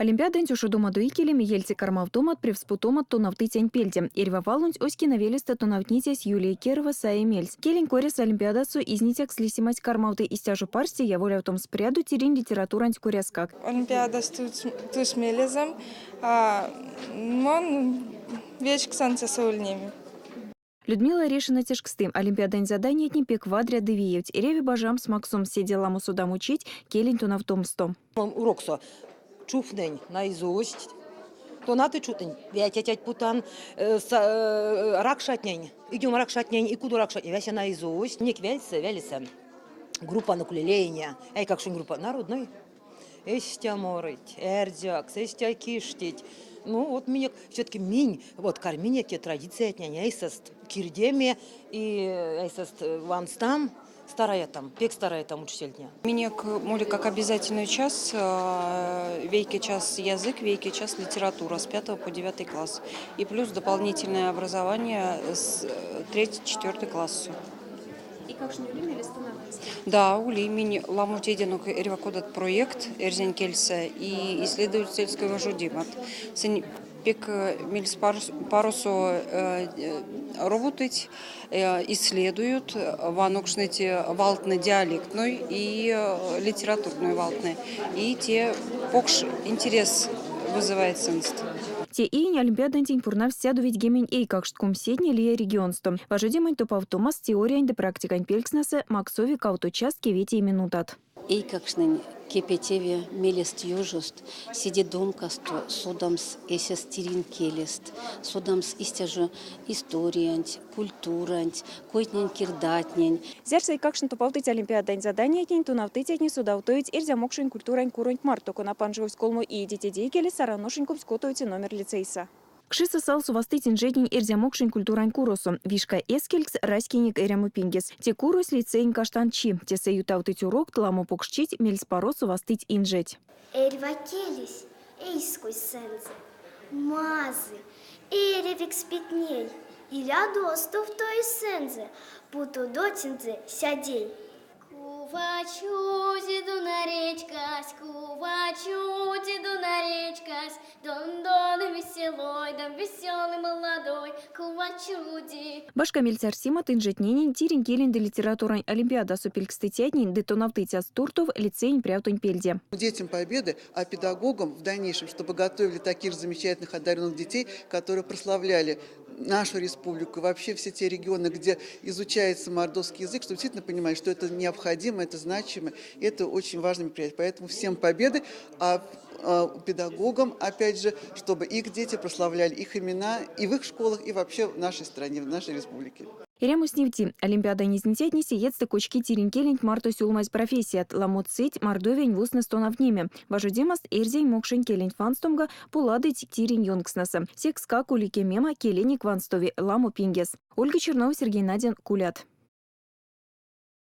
Олимпиаданть ушодомадо икеле меельце кармавтомат, превспутомат тонавтыцянть пельде. Эрьва валонть Оськина велестэ тонавтницясь Юлия Кирова саи мельс. Келень коряс олимпиадасо изницякс лисемась кармавты истя жо парсте яволявтомс прядо тиринь литературанть коряскак. Олимпиадась тусь мелезэм. Мон вечксан тесэ ульнеме. Людмила Орешина тешксты, олимпиадань заданиятне пек вадря ды виевть. Эряви бажамс максомс седе ламо содамочить келень тонавтомсто. Уроксо чувтнэнь наизусть тонавты чувтнэнь, тетять путан ракшатнень, идем ракшатнень и кудо ракшатнень весе наизусть. Минек вельсэ, велесэ группа на укулеление, эйкакшонь группа народной. Истя морыть, эрзякс, истя киштить. Ну, вот минек все-таки минь, вот карминек те традициятнень эйсэст кирдеме и эйсэст ванстам, стараятам, пек стараятам учительтне. Минек моли как обязательный час, вейке час язык, вейке час литература с 5 по 9 класс. И плюс дополнительное образование с 3-4 классу. Эйкакштне ули мелест тонавтнемс? Да, ули. Минь ламо тейдянок эрьва кодат проект эрзянь кельсэ и исследовательской важодемат. Сынь пек мельспаросо роботыть, исследуют, ванокшныть валтнэ диалектной и литературной валтнэ. И те покш интерес вызывает сынст. Те иень олимпиадантень пурнавсть 190 эйкакшт, комсетне лия регионсто. Важодеманть топавтомас теориянь ды практикань пелькстнэсэ максови кавто част кеветее минутат. Эйкакштнень кепетеви мелест ёжост, седе домкасто содамс эсест тиринь келест, содамс истя жо историянть, культуранть, койтнень-кирдатнень. Зярс эйкакштне топавтыть олимпиадань заданиятнень, тонавтыцятне содавтовить эрзя-мокшонь культурань куронть марто, кона панжовсь колмо иеде теде икеле Саран ошонь 25 номер лицейсэ. Кшисэ салсо вастыть инжетнень эрзя-мокшонь культурань куросо. Вишка эскелькс раськенек эрямо пингес. Те курось лицеень каштанчи. Тесэ ютавтыть урокт, ламо покшчить, мельспаросо вастыть инжеть. Эрьва келесь эзь койсэнзэ, мазый, эрявикс питней, илядо стувто эсензэ, путодо тензэ седей. Кува чуди Дуна речкась, кува чуди Дуна речкась, Дон-дон веселой, дон веселый молодой, кува чуди. Башка мельть арсемат инжетненень, тиринь келень ды литературань олимпиадасо пелькстыцятнень ды тонавтыцяст туртов лицеень прявтонть пельде. Детям победы, а педагогам в дальнейшем, чтобы готовили таких же замечательных одаренных детей, которые прославляли нашу республику, вообще все те регионы, где изучается мордовский язык, чтобы действительно понимать, что это необходимо, это значимо, это очень важное мероприятие. Поэтому всем победы, а педагогам, опять же, чтобы их дети прославляли их имена и в их школах, и вообще в нашей стране, в нашей республике. Эрямось невти, олимпиадань изницятне сеедьстэ кочкить тиринь келенть марто сюлмазь профессият. Ламот сыть Мордовиянь вузтнэс тонавтнеме. Важодемаст эрзянь-мокшонь келенть ванстомга поладыть тиринь ёнкстнэсэ. Секскак ули кемема, келенек ванстови ламо пингес. Ольга Чернова, Сергей Надин, Кулят.